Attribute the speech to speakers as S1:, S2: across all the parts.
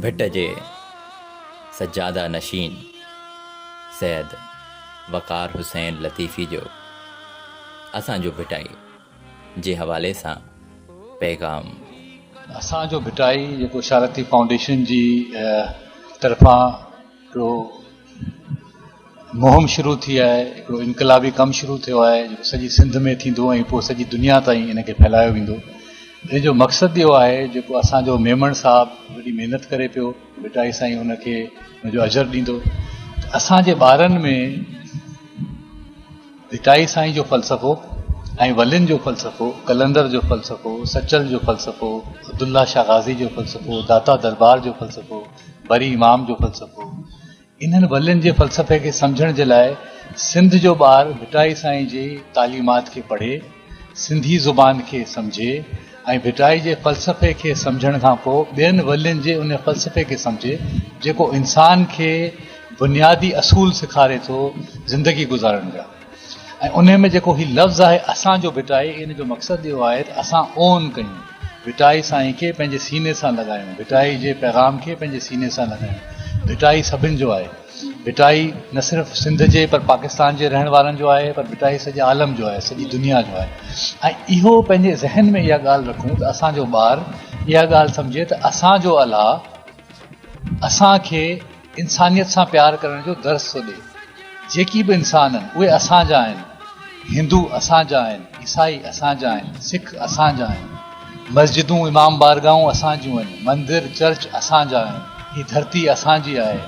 S1: ڀٽ جي سجاده نشين سيد وقار حسين لطيفي جو اسان جو ڀٽائي جي حوالي سان پيغام.
S2: اسان جو ڀٽائي جيڪو شاهه لطيف فائونڊيشن جي طرفان هڪڙو مهم شروع ٿي آهي، هڪڙو انقلابي ڪم شروع ٿيو آهي جيڪو سڄي سنڌ ۾ ٿيندو ۽ پوء سڄي دنيا تائين ان کي ڦهلايو ويندو. ان جو مقصد اهو آهي جيڪو اسان جو ميمڻ صاحب وڏي محنت ڪري پيو، ڀٽائي سائين ان کي ان جو اجر ڏيندو ته اسان جي ٻارن ۾ ڀٽائي سائين جو فلسفو ۽ ولين جو فلسفو، قلندر جو فلسفو، سچل جو فلسفو، عبدالله شاهه غازي جو فلسفو، داتا دربار جو فلسفو، بري امام جو فلسفو، انهن ولين جي فلسفي کي سمجهڻ جي لاء سنڌ جو ٻار ڀٽائي سائين جي تعليمات کي پڙهي، سنڌي زبان کي سمجهي ۽ ڀٽائي جي فلسفي کي سمجهڻ کان پوء ٻين ولين جي ان فلسفي کي سمجهي جيڪو انسان کي بنيادي اصول سيکاري ٿو زندگي گذارڻ جا. ۽ انهي ۾ جيڪو هي لفظ آهي اسان جو ڀٽائي ان جو مقصد اهو آهي ته اسان اون ڪيون ڀٽائي سائين کي پنهنجي سيني سان لڳايون ڀٽائي جي پيغام کي پنهنجي سيني سان لڳايون ڀٽائي سڀن جو آهي ڀٽائي نه صرف سنڌ جي پر پاڪستان جي رهڻ وارن جو آهي پر ڀٽائي سڄي عالم جو آهي سڄي دنيا جو آهي ۽ اهو پنهنجي ذهن ۾ اها ڳالهه رکون ته اسان جو ٻار اها ڳالهه سمجهي ته اسان جو الله اسان کي انسانيت سان پيار ڪرڻ جو درس ٿو ڏئي. جيڪي به انسان آهن، اهي اسان جا آهن. هندو اسان جا آهن، عيسائي اسان جا آهن، سک اسان جا آهن. مسجدون، امام بارگاهون اسان جون آهن، مندر، چرچ اسان جا آهن. هي ڌرتي اسان جي آهي.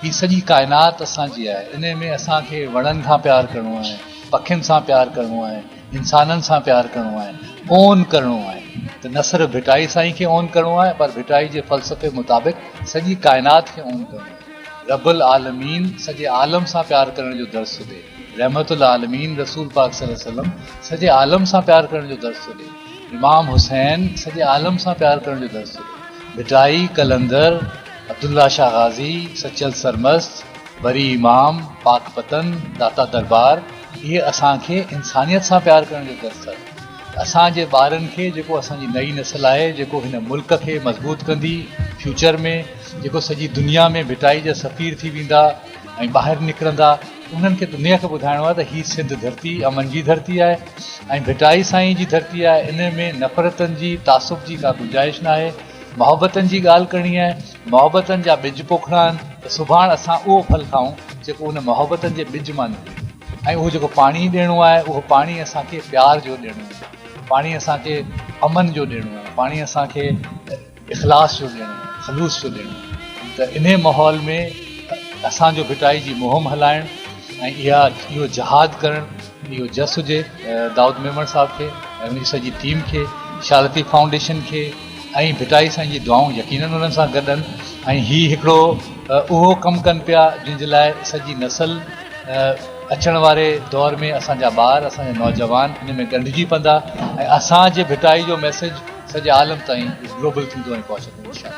S2: هي سڄي ڪائنات اسان جي آهي. انهي ۾ اسان کي وڻن کان پيار ڪرڻو آهي، پکين سان پيار ڪرڻو آهي. انسانن سان پيار ڪرڻو آهي، اون ڪرڻو آهي ته نه صرف ڀٽائي سائين کي اون ڪرڻو آهي پر ڀٽائي جي فلسفي مطابق سڄي ڪائنات کي اون ڪرڻو آهي. رب العالمين سڄي عالم سان پيار ڪرڻ جو درس ٿو ڏئي. رحمت العالمين رسول پاڪ صلي الله عليه وسلم سڄي عالم سان پيار ڪرڻ جو درس ٿو ڏئي. امام حسين سڄي عالم سان پيار ڪرڻ جو درس ٿو ڏئي. ڀٽائي، قلندر، عبدالله شاهه غازي، سچل سرمست، بري امام، پاڪ پتن، داتا دربار، اهي اسان کي انسانيت سان پيار ڪرڻ جو درس آهي. اسان جي ٻارن کي جيڪو اسان جي نئين نسل آهي جيڪو هن ملڪ کي مضبوط ڪندي فيوچر ۾ جيڪو سڄي دنيا ۾ ڀٽائي جا سفير ٿي ويندا ۽ ٻاهر نڪرندا انهن کي دنيا کي ٻڌائڻو آهي ته هي سنڌ ڌرتي امن جي ڌرتي آهي ۽ ڀٽائي سائين جي ڌرتي آهي ان ۾ نفرتن جي تعصب جي ڪا گنجائش ناهي محبتن جي ڳالهه ڪرڻي آهي محبتن جا ٻج پوکڻا آهن ته سڀاڻ اسان اهو ڦل کائون جيڪو ان محبتن جي ٻج مان نڪري ۽ اهو جيڪو پاڻي ڏيڻو آهي اهو پاڻي اسان کي پيار جو ڏيڻو آهي، پاڻي اسان کي امن جو ڏيڻو آهي، پاڻي اسان کي اخلاص جو ڏيڻو آهي، خلوص جو ڏيڻو آهي ته انهي ماحول ۾ اسان جو ڀٽائي جي مهم هلائڻ ۽ اها اهو جهاد ڪرڻ اهو جس هجي دائود ميمڻ صاحب کي ۽ ان جي سڄي ٽيم کي، شاهه لطيف فائونڊيشن کي. ۽ ڀٽائي سائين جي دعائون يقينن انهن سان گڏ آهن ۽ هي هڪڙو اهو ڪم ڪن پيا جنهن جي لاء سڄي نسل اچڻ واري دور ۾ اسان جا ٻار اسان جا نوجوان ان ۾ ڳنڍجي پندا ۽ اسان جي ڀٽائي جو ميسيج سڄي عالم تائين گلوبل ٿيندو ۽ پهچندو انشاء الله.